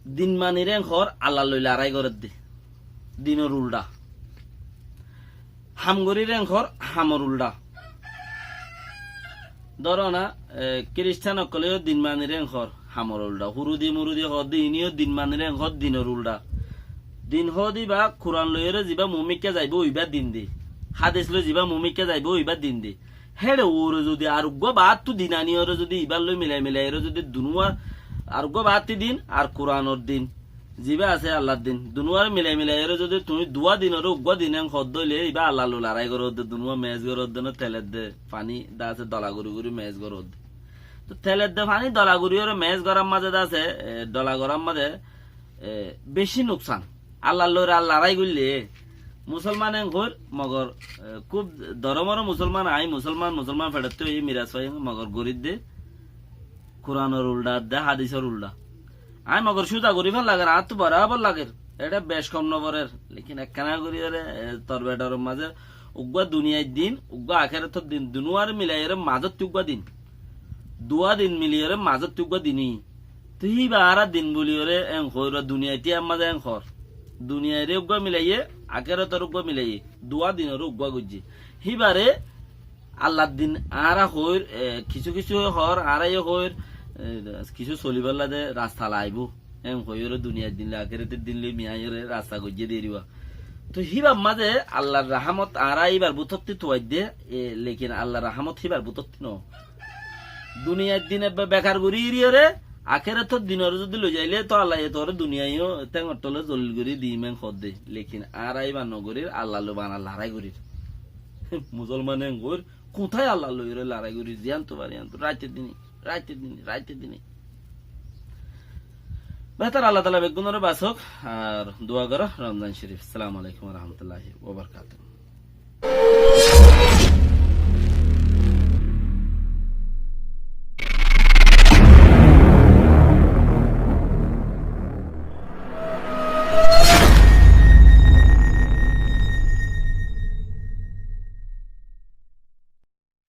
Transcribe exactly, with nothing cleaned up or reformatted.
Din manir enkor, Allar loi larái gorédde. Dinor uldha. Ham gorír enkor, hamor uldha. Dóro na, e, Kiristan ókkoleyó din manir enkor, hamor uldha. Hurudi murudi hoódde, iníyo din manir enkor, dinor uldha. Din hoóde íba Kuran loiyóre zibá mumikká zaibóu, ibá din de. Hádis loi zibá mumikká zaibóu, ibá din de. Héçe uore zodi ar uggúa baáttu din aníyore zodi ibár loi milai milaiyoré zodi dunúar ar uggúa baáttu din ar Kuranor din, zibá asé Allar din, dunúare milai milaiyoré zodi tuñí duwá dinoré uggúa din en hoódde óile ibá Allar loi larái goródde, dunúa meéc goródde no, teledde faní de asé dola gorí gorí meéc goródde. Tóu teledde faní dola goríyoré meéc gorár mazé de asé, e, dola gorár mazé e, bicí nuksan. Allar loi ar larái goillé, musolman en hoóir, mogor, e, kúb doromor musolman, añí musolman, musolman feçottú óiyi miras faiyí, mogor gorídde Kuranor uldha, de hádisor uldha. Añí mogor cúza gorí fán lager, añáttu borabor lager. Eçé bec kom no forer. Lekin ekkána goríyoré, e, tor beçaror mazé uggúa duniyair din, uggúa akérotor din, dunúare milaiyoré mazóttu uggúa din. Duwá din miliyóre mazóttu uggúa din. Tóu híba añára din buliyóre en hoóir, duniyait yían mazé en hoór. Duniyairé uggúa milaiyé, akérotoré uggúa milaiyé, duwá dinoré uggúa goijjé. Híbaré Allar din añára hoóir, e, kissú kissú hoór, añára yó hoóir, e, kissú solibálla de rasta laibóu. En hoóiyoré duniyair din loi, akérotor din loi miyaiyóre rasta goijjé de iriba. Tóu híbar mazé Allar rahámot añára íbar bútotti tuaidde, e, lekin Allar rahámot híbar bútotti noó. Duniyair din ebbe bekar gorí iriyóre, akérotor dinoré zodi loi zailé, tóu Allaye tuáñre duniyaiyo théngor tole zolil gorí diyum en hoódde. Lekin añára íba nogorír, Allar loi bana larái gorír. Musolman en hoóir, kuñtái Allar loiyoré larái gorír, ziyántu fari yántu, raite dine, raite dine, raite dine. Behétor Allah taala beggúnoré basók, ar dua goró Romzan Córif. Assalamu alaikum wa rahmatullahi wa barakatuhu.